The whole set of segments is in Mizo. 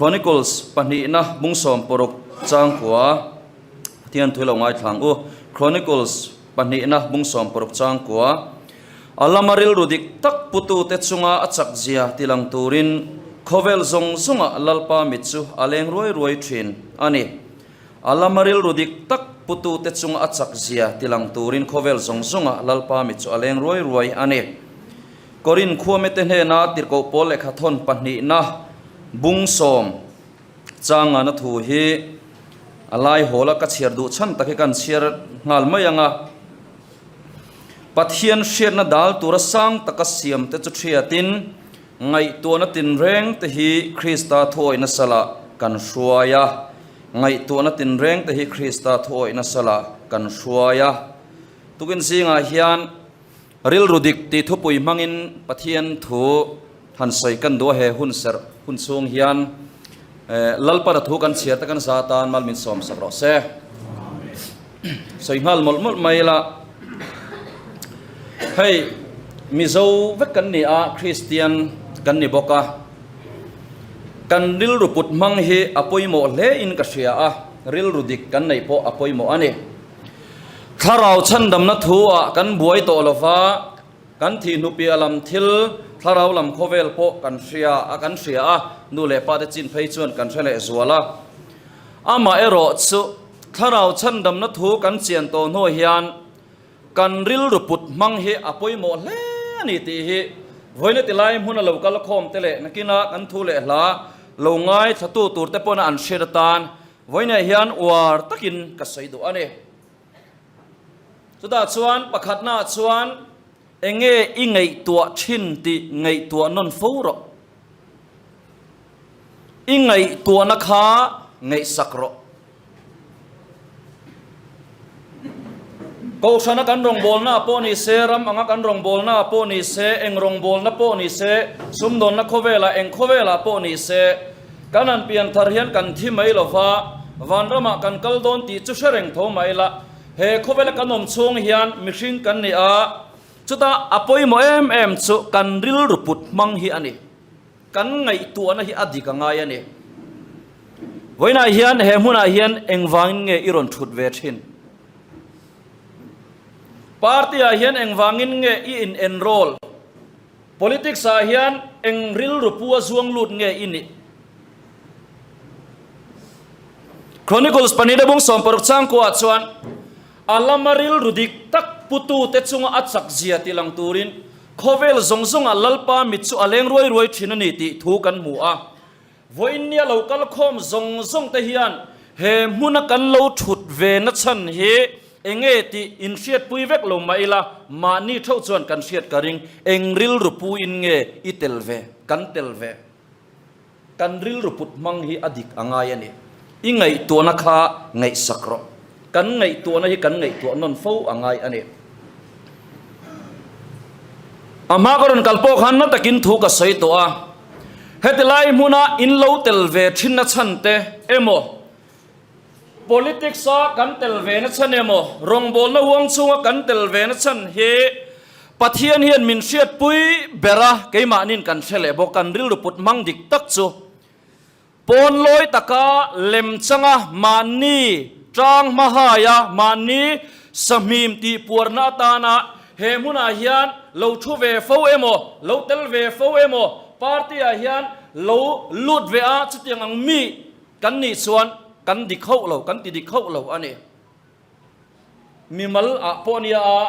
Chronicles pahnihna bung 60 changkua Pathian thu lo ngaithla ang u. Chronicles pahnihna bung 60 changkua A lama rilru dik tak putute chunga a chak zia tilang turin khawvel zawng zawngah Lalpa mit chu a leng ruai ruai thin a ni. A lama rilru dik tak putute chunga a chak zia tilang turin khawvel zawng zawngah Lalpa mit chu a leng ruai ruai a ni. Korin khuamete hnena tirhkoh pawl lehkha thawn pahnihna bung sawm changana thu hi a lai hawla ka chhiar duh chhan tak hi kan chhiar nghal mai ang a. Pathian hriatna dal tura sang taka siam te chu hriatin ngaihtuahna tinreng te hi Krista thuawihna salah kan hruai a. Ngaihtuahna tinreng te hi Krista thuawihna salah kan hruai a. Tukin zingah hian Rilru dik tih thupui hmangin Pathian thu han sawi kan duh a, he hun serh hun chhung hian Lalpana thu kan chhiar te kan za tan mal min sawm sak rawh se. Sawi nghal mawlh mawlh mai ila, hei Mizo vek kan ni a, Kristian kan ni bawk a, kan rilru put hmang hi a pawimawh hle in ka hria a, rilru dik kan neih pawh a pawimawh a ni. Thlarau chhandamna thu ah kan buai tawh lo va, kan thih hnupiah lam thil, thlarau lam khawvel pawh kan hria a kan hria a, nu leh pa te chin phei chuan kan hre leh zual a. Amah erawh chu thlarau chhandamna thu kan chian tawh hnu hian kan rilru put hmang hi a pawimawh hle a ni tih hi vawiina tilai hmuna lo kal khawm te leh nakina kan thu leh hla lo ngaithlatu tur te pawna an hriat atan Vawiinah hian uar takin ka sawi duh a ni. Chutah chuan pakhatnaah chuan enge i ngaihtuah thin tih ngaihtuah nawn fo rawh. I ngaihtuahna kha ngaihsak rawh. Kohhrana kan rawngbawlnaah pawh ni se, ram anga kan rawngbawlnaah pawh ni se, eng rawngbawlna pawh ni se, sumdawnna khawvelah eng khawvelah pawh ni se, kan han pian thar hian kan thi mai lo va, vanramah kan kal dawn tih chu hre reng tho mai la, he khawvela kan awm chhung hian mihring kan ni a, chutah a pawimawh em em chu kan rilru put hmang hi a ni. Kan ngaihtuahna hi a dik a ngai a ni. Vawiinah hian he hmunah hian engvangin nge i rawn thut ve thin? Party-ah hian engvangin nge i in enroll? Politics-ah hian eng rilru pu a zuang lut nge i nih? Chronicles pahnihna bung 60 changkuaah chuan a lama rilru dik tak putute chunga a chak zia ti lang turin Khawvel zawng zawngah Lalpa mit chu a leng ruai ruai thin a ni tih thu kan hmu a. Vawiinnia lo kal khawm zawng zawng te hian he hmuna kan lo thut ve na chhan hi enge tih inhriatpui vek lo mah ila, mahni theuh chuan kan hriat ka ring, eng rilru pu in nge i tel ve, kan tel ve. Kan rilru put hmang hi a dik a ngai a ni. I ngaihtuahna kha ngaihsak rawh. Kan ngaihtuahna hi kan ngaihtuah nawn fo a ngai a ni. A hma ka rawn kal pawh khan na takin thu ka sawi tawh a. Heti lai hmuna in lo tel ve thinna chhan te emaw, politics a kan tel ve na chhan emaw, rawngbawlna huang chhunga kan tel ve na chhan hi Pathian hian min hriatpui ber a, keimahnin kan hre leh bawk, kan rilru put hmang dik tak chu pawn lawi taka lem changa mahni tang hmahaia mahni sahmim tih puarna atana he hmunah hian lo thu ve fo emaw, lo tel ve fo emaw, party ah hian lo lut ve a, chutiang ang mi Kan nih chuan kan dik hauh lo, kan ti dik hauh lo a ni. Mimal ah pawh nia a,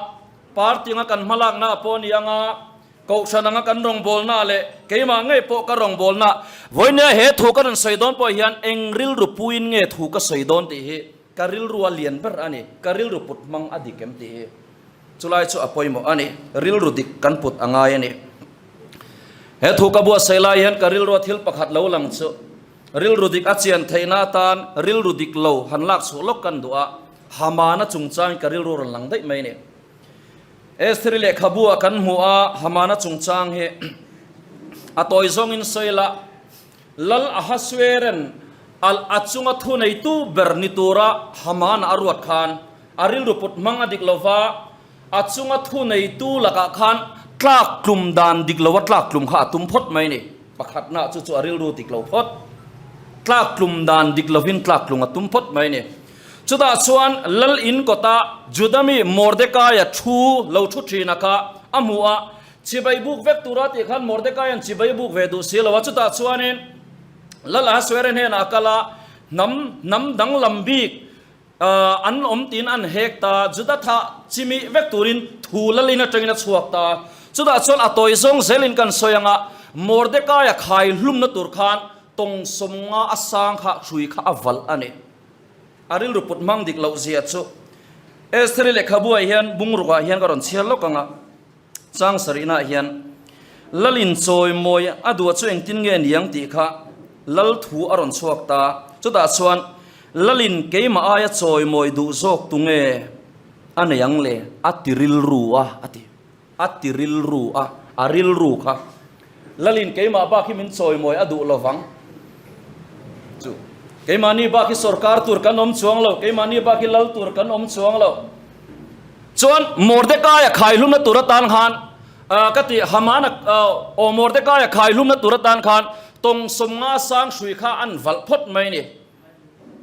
party anga kan hmalakna ah pawh ni anga, kohhran anga kan rawngbawlna leh keimah ngei pawh ka rawngbawlna, vawinia he thu ka rawn sawi dawn pawh hian eng rilru puiin nge thu ka sawi dawn tih hi ka rilru a lian ber a ni, ka rilru put hmang a dik em tih hi. Chulai chu a pawimawh a ni, rilru dik kan put a ngai a ni. He thu ka buatsaih lai hian ka rilrua thil pakhat lo lang chu, Rilru dik a chian theihna atan rilru dik lo han lak chhuah lawk kan duh a, Hamana chungchangin ka rilru rawn lang daih mai ni. Estheri lehkhabu ah kan hmu a, Hamana chungchang hi a tawi zawngin sawi la, Lal Ahasueren al a chunga thuneitu ber ni tura Hamana a ruat khan a rilru put hmang a dik lova, a chunga thuneitu lakah khan tlak tlum dan dik lova tlak tlum kha a tum phawt mai ni. Pakhatna chu chu a rilru dik lo phawt. Tlak tlum dan dik lovin tlak tlung a tum phawt mai a ni. Chutah chuan Lal in kawta Juda mi Mordekaia thu lo thu thina kha a hmu a, chibai buk vek tura tih khan Mordekaia'n chibai buk ve duh si lo a. Chutah chuanin Lal Ahasuera hnenah a kal a, hnam hnam danglam bik an awm tiin an hek ta, Juda thah chimih vek turin thu Lal in atangin a chhuak ta. Chutah chuan a tawi zawng zelin kan sawi ang a, Mordekaia khai hlumna tur khan tawng sawmnga a sang kha hrui kha a valh a ni. A rilru put hmang dik loh zia chu Estheri lehkhabuah hian bungrukah hian ka rawn chhiar lawk ang a, chang sarihnaah hian Lalin chawimawi a duah chu engtin nge niang tih kha Lal thu a rawn chhuak ta. Chutah chuan Lalin keimah aia chawimawi duh zawk tu nge a nei ang le? A ti rilru a, a ti. A ti rilru a, a rilru kha. Lalin keimah bak hi min chawimawi a duh lovang chu. Keimahni bak hi sorkar tur kan awm chuang lo, keimahni bak hi lal tur kan awm chuang lo. Chuan Mordekaia khaihlumna tur atan khan ka ti Hamana aw Mordekaia khaihlumna tur atan khan tawng sawmnga sang hrui kha an valh phawt mai ni.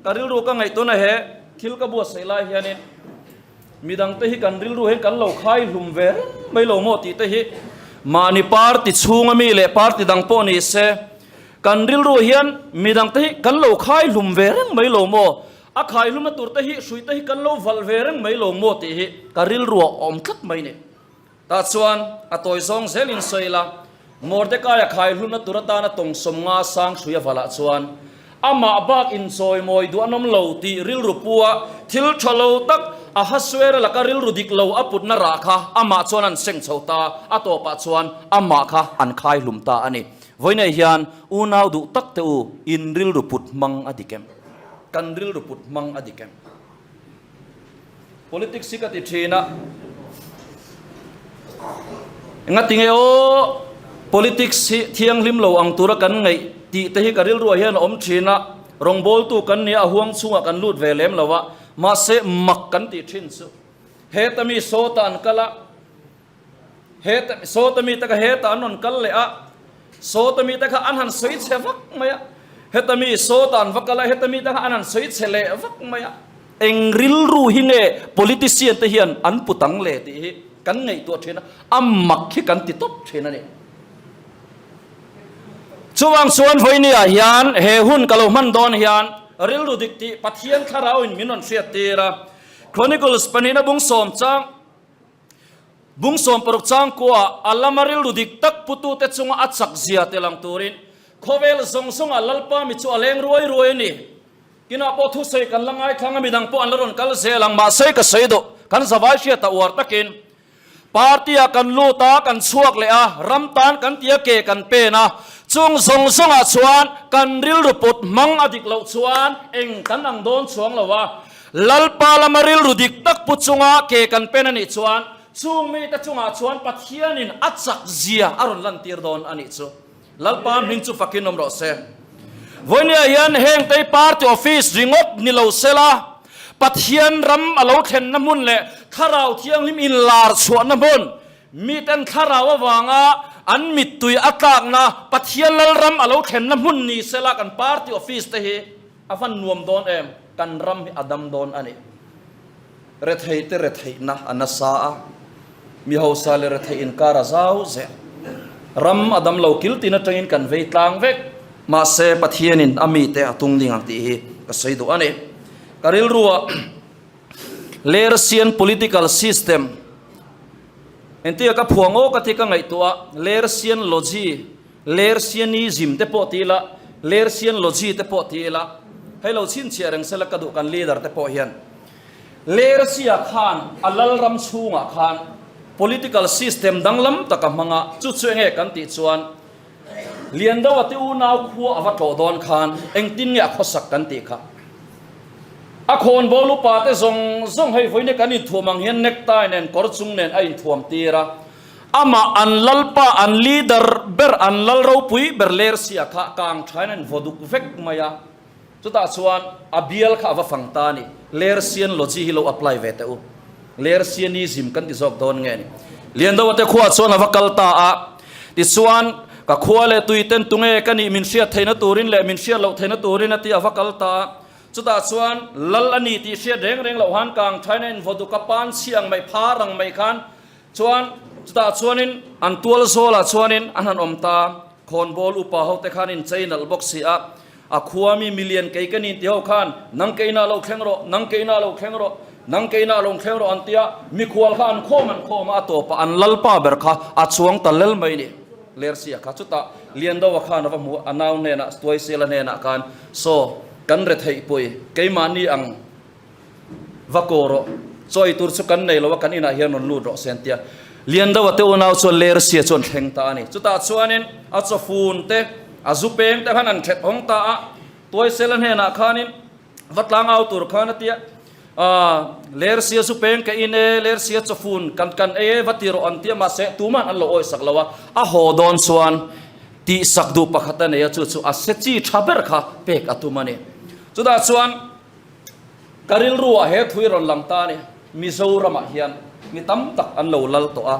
Ka rilru ka ngaihtuahna he thil ka buatsaih lai hianin midangte hi kan rilru hian kan lo khai hlum ve reng mai lo maw tih te hi mahni party chhunga mi leh party dang pawh ni se kan rilru hian midangte hi kan lo khai hlum ve reng mai lo maw a khai hlumna tur te hi hrui te hi kan lo valh ve reng mai lo maw tih hi ka rilru a awm tlat mai ni. Tah chuan a tawi zawng zelin sawi ila, Mordekaia khai hlumna tur atana tawng sawmnga sang hrui a valah chuan amah bak inchawimawi duh an awm lo tih rilru pua thil tha lo tak Ahasuera laka rilru dik lo a putna rah kha amah chuan an seng chho ta, a tawpah chuan amah kha an khai hlum ta a ni. Vawiinah hian unau duh tak te u, in rilru put hmang a dik em? Kan rilru put hmang a dik em? Politics hi ka ti thin a, engatinge aw politics hi thianghlim lo ang tura kan ngaih tih te hi ka rilruah hian a awm thin a, rawngbawltu kan nia a huang chhungah kan lut ve lem lo a, mahse mak kan tih thin chu heta mi sawta an kal a, Heta sawta mite kha heta an rawn kal leh a, sawta mite kha an han sawi chhe vak mai a, heta mi sawta an va kal a, heta mite kha an han sawi chhe leh vak mai a. Eng rilru hi nge politician te hian an put ang le tih hi kan ngaihtuah thin a, a mak hi kan ti tawp thin a ni. Chuvang chuan vawinia hian he hun ka lo hman dawn hian rilru dik tih Pathian thlarauin min rawn hriattir a, Chronicles pahnihna bung sawm chang, Bung 16 changkua a lama rilru dik tak putute chunga a chak zia tel ang turin khawvel zawng zawngah Lalpa mi chu a leng ruai ruai a ni. Kinah pawh thusawi kan la ngaithlang a, midang pawh an la rawn kal zel ang. Mahse ka sawi duh, kan zavai hriat a uar takin party-ah kan lut a, kan chhuak leh a, ram tan kan tia ke kan pen a, chung zawng zawngah chuan kan rilru put hmang a dik loh chuan eng kan ang dawn chuang lo a, Lalpa lama rilru dik tak pu chunga ke kan pen a nih chuan chung mite chungah chuan Pathianin a chak zia a rawn lantir dawn a nih chu. Lalpa hming chu fakin awm rawh se. Vawinia hian heng tei party office ringawt ni lo sela, Pathian ram a lo thlenna hmun leh Thlarau Thianghlim inlar chhuahna hmun, miten Thlarau avanga an mittui a tlakna Pathian Lalram a lo thlenna hmun ni sela kan party office te hi A van nuam dawn em? Kan ram hi a dam dawn a ni. Rethei te retheihna a nasa a, mi hausa leh rethei inkar a zau zel. Ram a dam lo kil tin atangin kan vei tlang vek. Mahse Pathianin a mite a tung ding ang tih hi ka sawi duh a ni. Ka rilruah Lersian political system entia ka phuang awk a ti ka ngaihtuah a, Lersian logy Lersianism te pawh ti ila, Lersianlogy te pawh ti ila, hei lo chhinchhiah reng sela ka duh kan leader te pawh hian Lersia khan a lalram chhungah khan political system danglam tak a hmang a, chu chu enge kan tih chuan Liandoa te unau khua a va tlawh dawn khan engtin nge a khawsak kan tih kha. A khawnbawl upa te zawng zawng hei vawiin kan inthuam ang hian necktie nen kawr chung nen a inthuam tir a. Amah an lalpa, an leader ber, an lal ropui ber Lersia kha kang thain a invaw duk vek mai a. Chutah chuan a bial kha a va fang ta a ni. Lersian logy hi lo apply ve teh u. Lersianism kan ti zawk dawn nge ni. Liandoa te khuaah chuan a va kal ta a. Tichuan. Ka khua leh tui ten tunge ka nih min hriat theihna turin leh min hriat loh theihna turin a ti a va kal ta a. Chutah chuan lal a ni tih hriat reng reng loh han kang thain a invaw duk a, pan chhi ang mai, phar ang mai khan chuan chutah chuanin an tual zawlah chuanin an han awm ta a. Khawnbawl upa ho te khan inchei nalh bawk si a, a khua mi milian kei ka nin ti ho khan nang keinah lo thleng rawh, nang keinah lo thleng rawh, nang keinah lo thleng rawh an ti a, mikhual kha an khawm an khawm a, a tawpah an lalpa ber kha a chuang ta lel mai ni. Lersia kha chutah Liandoa khan a va hmu a, a nau hnenah Tuaisela hnenah khan saw kan retheih pui keimahni ang va kaw rawh, chawi tur chu kan nei lo a, kan inah hian rawn lut rawh se an ti a. Liandoa te unau chuan Lersia chu an thleng ta a ni. Chutah chuanin a chawfun te, a zu peng te khan an thet hawng ta a, Tuaisela hnenah khanin va tlang au tur khan a ti a, Aaa, Lersia zu peng ka in e, Lersia chawfun kan kan ei e va ti rawh an ti a, mahse tuman an lo awisak lo a, a haw dawn chuan tihsak duh pakhat a nei a, chu chu a se chi tha ber kha pek a tum a ni. Chutah chuan Ka rilruah he thui rawn lang ta a ni. Mizoramah hian mi tam tak an lo lal tawh a,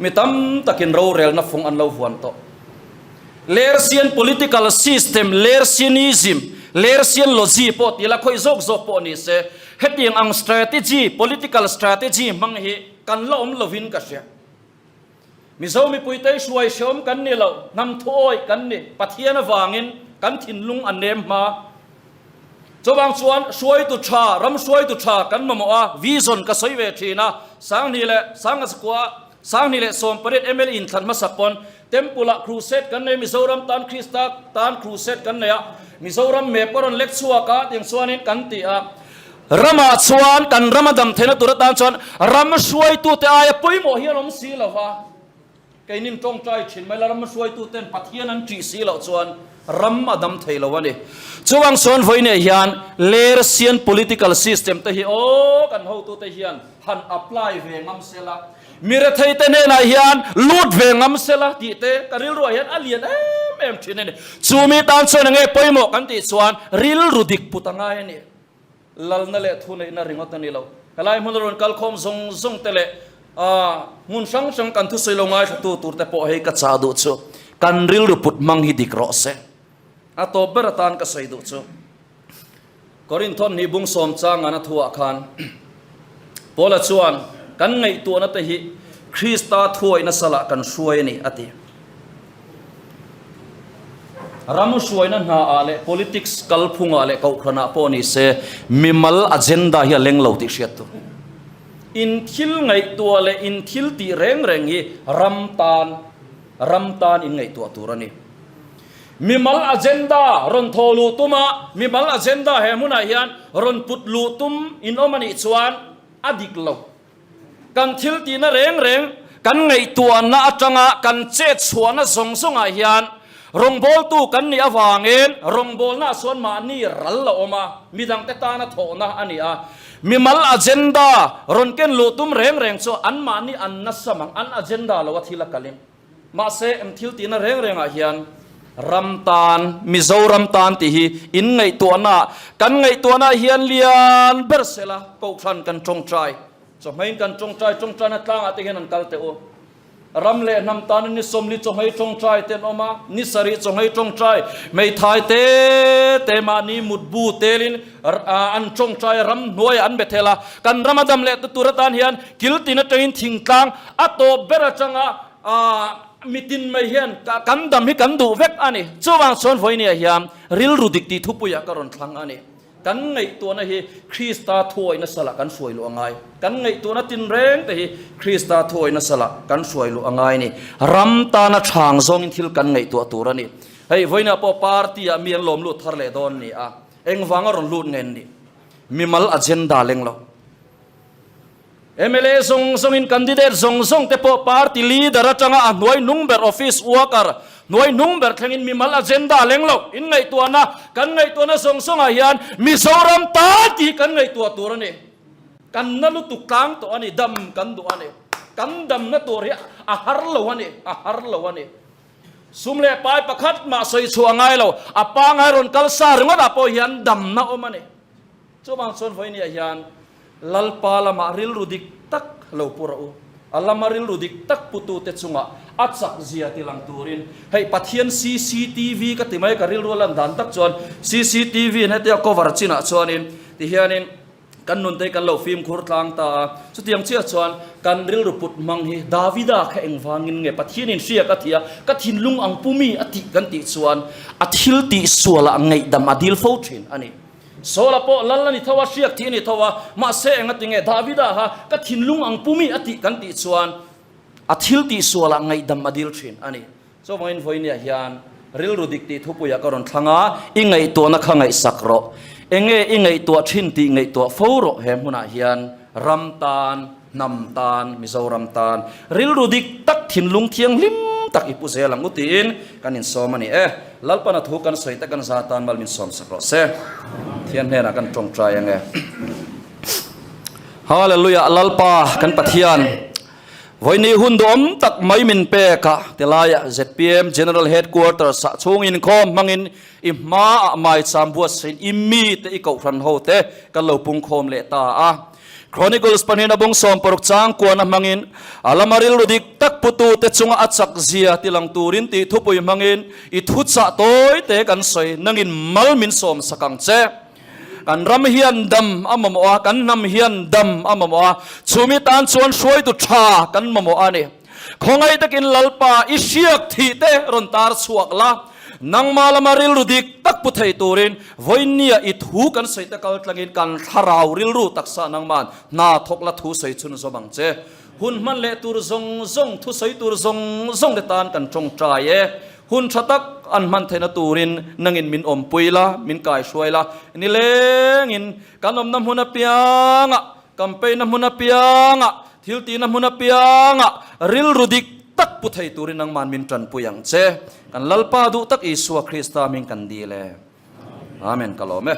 mi tam takin rorelna fung an lo vuan tawh. Lersian political system, Lersianism, Lersian logy pawh ti la khawih zawk zawk pawh ni se, hetiang ang strategy, political strategy hmang hi kan la awm lovin ka hria. Mizo mipuite hi hruai hreawm kan ni lo, hnam thuawih kan ni, Pathian avangin kan thinlung a nem hma. Chuvang chuan hruaitu tha, ram hruaitu tha kan mamawh a, vision ka sawi ve thin a, Sanghnih leh Sangasakua, 2018 mla inthlan hmasak pawn Temple ah crusade kan nei, Mizoram tan Krista tan crusade kan nei a, Mizoram map a rawn lek chhuak a, tiang chuanin kan ti a. Ramah chuan kan rama dam theihna tur atan chuan ram hruaitute aia pawimawh hi an awm si lo va, keinin tawngtai thin mai la ram hruaituten Pathian an ṭih si loh chuan ram a dam thei lo a ni. Chuvang chuan vawiinah hian Lersian political system te hi aw kan hotute hian han apply ve ngam se la, mi retheite hnenah hian lut ve ngam se la tih te ka rilruah hian a lian em em thin a ni. Chumi tan chuan enge pawimawh kan tih chuan rilru dik put a ngai a ni. Lalna leh thuneihna ringawt a ni lo. Helai hmuna rawn kalkhawm zawng zawng te leh hmun hrang hrang kan thusawi lo ngaithlatu tur te pawh hei ka chah duh chu kan rilru put hmang hi dik rawh se. A tawp ber atan ka sawi duh chu Korinthon hnih bung sawm changana thuah khan Paula chuan kan ngaihtuahna te hi Krista thuawihna salah kan hruai a ni a ti. Ram hruaina hnaah leh politics kalphungah leh kohhranah pawh ni se mimal agenda hi a leng lo tih hriat tur. In thil ngaihtuah leh in thil tih reng reng hi ram tan ram tan in ngaihtuah tur a ni. Mimal agenda rawn thaw luh tuma mimal agenda he hmunah hian rawn put luh tum in awm a nih chuan a dik lo. Kan thil tihna reng reng, kan ngaihtuahna atanga kan chet chhuahna zawng zawngah hian rawngbawltu kan nih avangin rawngbawlnaah chuan mahni ral a awm a, midangte tana thawhna a ni a. Mimal agenda rawn ken luh tum reng reng chu anmahni an nasa mang, an agenda lo a thil a kalin. Mahse, em thil tihna reng rengah hian ram tan, Mizoram tan tih hi in ngaihtuahna, kan ngaihtuahna hian lian ber sela Kohhran kan tawngtai, chawhmeiin kan tawngtai, tawngtaina tlangah te hian an kal teh u. Ram leh hnam tanin ni sawmli chawhmei tawngtai te an awm a, ni sarih chawhmei tawngtai, hmeithai te te mahni mutbu telin an tawngtai a, ram hnuaiah an be thel a. Kan rama dam leh tur atan hian kil tin atangin thingtlang a tawp ber atanga mitin mai hian kan dam hi kan duh vek a ni. Chuvang chuan vawinia hian rilru dik tih thupuiah ka rawn thlang a ni. Kan ngaihtuahna hi Krista thuawihna salah kan hruai luh a ngai. Kan ngaihtuahna tinreng te hi Krista thuawihna salah kan hruai luh a ngai a ni. Ram tana thang zawngin thil kan ngaihtuah tur a ni. Hei vawiinah pawh party-ah mi an lawm lut thar leh dawn ni a. Engvanga rawn lut nge an nih? Mimal agenda leng lo. Mla zawng zawngin candidate zawng zawng te pawh party leader atanga a hnuai hnung ber office worker hnuai hnung ber thlengin mimal agenda leng lo. In ngaihtuahna, kan ngaihtuahna zawng zawngah hian Mizoram tan tih hi kan ngaihtuah tur a ni. Kan na lutuk tlang tawh a ni, dam kan duh a ni. Kan damna tur hi a har lo a ni, a har lo a ni. Sum leh pai pakhat mah sawi chhuah a ngai lo, a pangai rawn kal sa ringawtah pawh hian damna awm a ni. Chuvang chuan vawinia hian Lalpa lamah rilru dik tak lo pu rawh u. A lama rilru dik tak putute chungah a chak zia ti lang turin hei Pathian cctv ka ti mai ka rilru a lan dan tak chuan cctv in hetia cover chinah chuanin tihianin kan nunte hi kan lo fimkhur tlang ta a, chutiang chiah chuan kan rilru put hmang hi Davida kha engvangin nge Pathianin hria ka ti a, ka thinlung ang pu mi a tih kan tih chuan a thil tih sualah ngaihdam a dil fo thin a ni. Saula pawh lal a ni tho a, hriak thih a ni tho a, mahse engati nge Davida kha ka thinlung ang pu mi a tih kan tih chuan a thil tih sualah ngaihdam a dil thin a ni. Chuvangin vawinia hian rilru dik tih thupuiah ka rawn thlang a, i ngaihtuahna kha ngaihsak rawh. Enge i ngaihtuah thin tih ngaihtuah fo rawh he hmunah hian ram tan, hnam tan, Mizoram tan rilru dik tak thinlung thianghlim tak i pu zel ang u tiin kan insawm a ni e. Lalpana thu kan sawi te kan za tan mal min sawmsak rawh se. Thian hnenah kan tawngtai ang e. Hallelujah Lalpa kan Pathian Vawiini hun duhawm tak mai min pek a, tilaiah zpm General Headquarters ah chhung inkhawm hmangin i hmaah maicham buatsain i mite i kohhran ho te kan lo pungkhawm leh ta a. Chronicles pahnihna bung 60 chang kuana hmangin a lama rilru dik tak putute chunga a chak zia ti lang turin tih thupui hmangin i thuchah tawi te kan sawi nangin mal min sawm sak ang che. Kan ram hian dam a mamawh a, kan hnam hian dam a mamawh a, chumi tan chuan hruaitu tha kan mamawh a ni. Khawngaih takin Lalpa i hriak thih te rawn tar chhuak la, nangmah lama rilru dik tak pu thei turin vawinia i thu kan sawi te kal tlangin kan thlarau rilru taksa nangma'n hna thawk la thu sawi chhun zawm ang che. Hun hman leh tur zawng zawng, thu sawi tur zawng zawng te tan kan tawngtai e. Hun tha tak an hman theihna turin nangin min awmpui la, min kaihruai la, nilengin kan awmna hmun apiangah, campaign-na hmun apiangah, thil tihna hmun apiangah rilru dik tak pu thei turin nangma'n min tanpui ang che. Kan Lalpa duh tak Isua Krista hming kan dil e. Amen. Ka lawm e.